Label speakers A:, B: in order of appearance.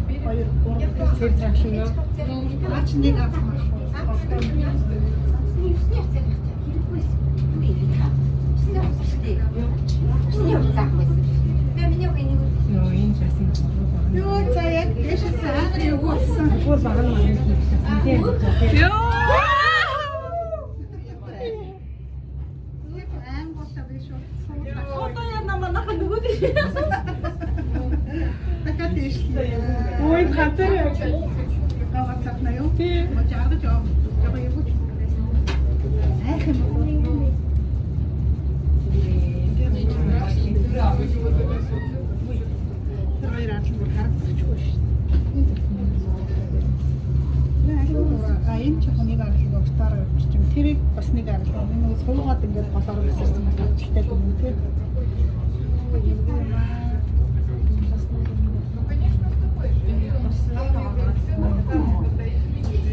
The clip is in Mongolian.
A: 2 3
B: Тэр цагшин.
A: Наач нэг авах маш.
C: Усны хувцас хэрэггүй байсан. Юу юм бэ? Усны хувцас шүү дээ. Усны хувцас авах байсан. Би миний үг энийг
B: Йоо, энэ бас юм.
A: Йоо, за яг дээшээс амар эвгүй болсон.
B: Бүр баг нь маань хийчихсэн. Тийм.
D: Йоо.
A: Ангуудаа би шууд
D: Одоо яа манайхан нөгөө тийш.
A: Дахиад дээшлээ.
B: Ой, ганцаар яа.
A: Гаваа цахна юу?
B: Тийм.
A: Мо жаргаж яв. Жага эвгүй. Айх юм уу? Тэр хоёр арал бүр харагдчихгүй шүү дээ. А энэ ч нэг арал уртаар явчих юм. Тэрийг бас нэг арал. Энэ нэг суугаад ингээд голоор басарсан ажилтай юм тий.